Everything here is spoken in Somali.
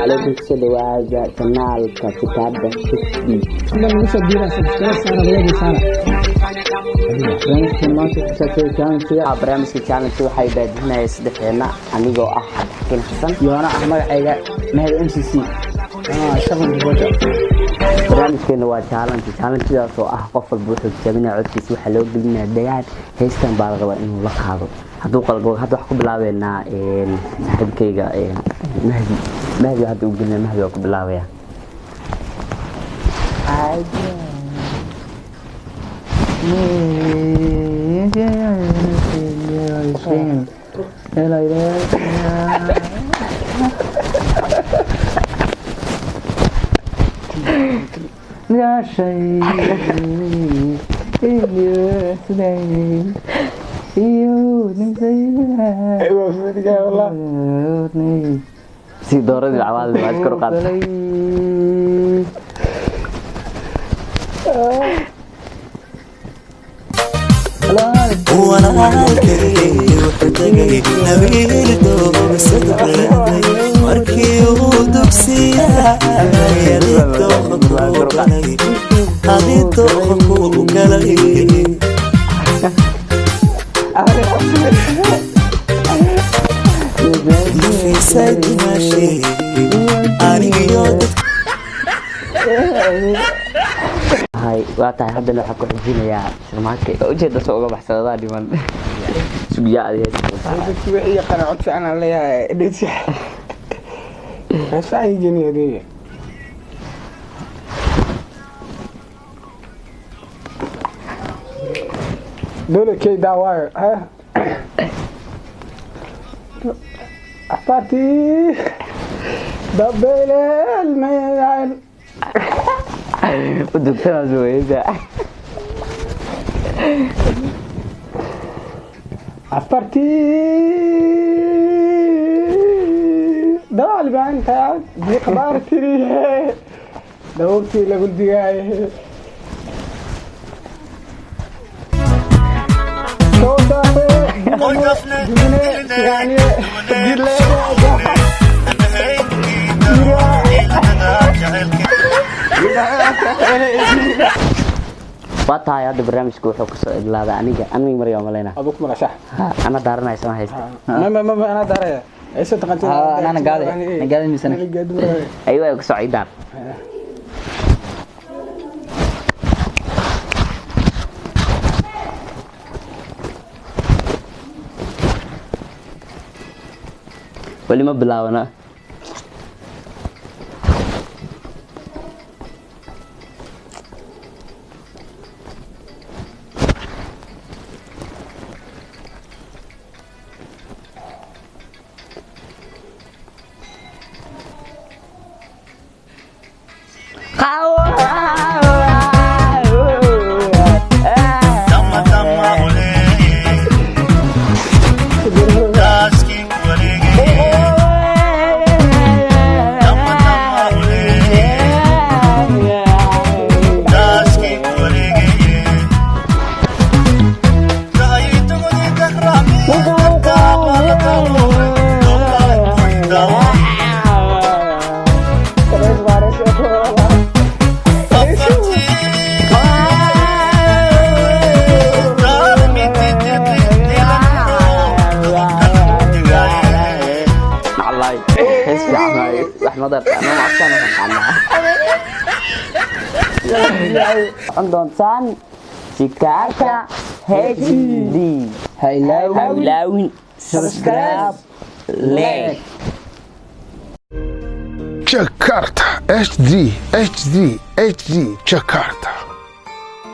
Calaykum, kusoo dhawaada kanaalka Kitaabda HD. Lagu soo diiraa, subscribe saara, like saara. Barnaamijka maanta ku saabsan challenge, barnaamijka challenge waxay baadinaya saddexdeena, anigoo ah Cabdixakiin Xasan. Yoona ah magacayga Mahad MCC. Shaqan Boja. Barnaamijkeena waa challenge, challenge-daas oo ah qof walba wuxuu tijaabinaya codkiisa, waxaa loo gelinaya dagaan, heystan baa la rabaa inuu la qaado. Hadduu qalbo, hadda waxaan ku bilaabeynaa saaxiibkayga Mahdi. Mahdi hadda u gelinaya, Mahdi waa ku bilaabaya. Si dooradii cawaal waa iskor qaad. Walaalkay wuxuu tegay nabiil doogsad qaaday markii uu dugsiyaay aditooqa ku galay. Nafisay dumaashay anigiyo dad. Hay, waa tahay. Haddana waxaa ku xijinayaa Sharmaake oo ujeeda soo uga baxsadadaa dhiman sugiyaa adi heesta. Dadki wixii yaqaan cod fiican aan leeyahay. Dhisi. Hees fiican ii geniya adeega. Dole kay daawaayo. Ha? Afartii dabeeleel mayaan. U dugtanaas weysa. Afartii dabaal baan taag diqbaartii dhowrtii lagu digaaye. Waa tahay, hadda barnaamijka wuxuu kusoo idlaaday aniga maryaa maleyna. Aduu ku maqashaa. Ana daaranaysa ma haysta. Ma anaa daaraya. Aysa taqantii. Anana gaade. Na gaade misana. Ayuu ay kusoo ciidaan. Weli ma bilaabana. Macallay, hees fiican waaye. Wax madar ama macsan waxaan socon doontaan Jikaarka HD. Haylaawin subscribe, like. Jakarta HD HD HD Jakarta.